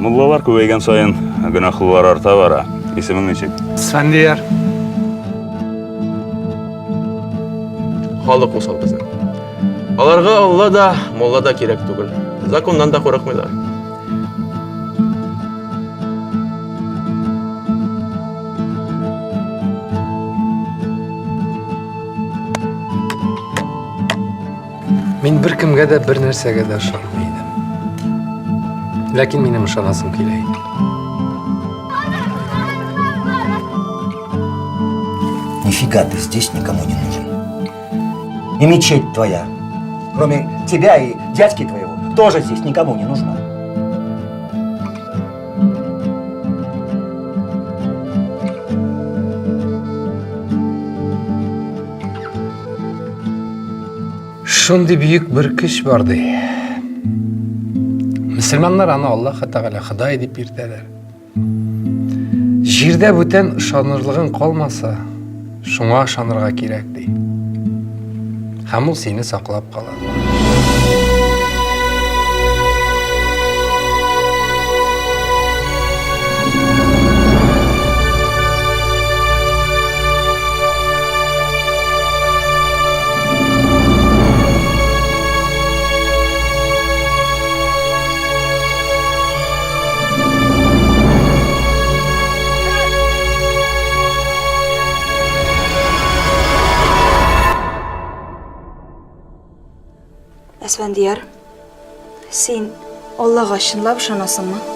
Муллалар күбәйгән саен гөнаһлылар арта бара. Исемең ничек? Сфәндияр. Халык усал безнең. Аларга Алла да, мулла да кирәк түгел. Законнан да курыкмыйлар. Мин беркемгә дә бер нәрсәгә дә ышанмый идем. Ләкин минем ышанасым килә иде. Нифига ты здесь никому не нужен. И мечеть твоя, кроме тебя и дядьки твоего, тоже здесь никому не нужна. Шундый бөек бер көч бар ди. Мөселманнар аны Аллаһ Тәгалә Ходай дип йөртәләр. Җирдә бүтән ышанырлыгың калмаса, шуңа ышанырга кирәк ди. Һәм ул сине саклап кала. Әсфәндияр, син Аллага чынлап ышанасыңмы?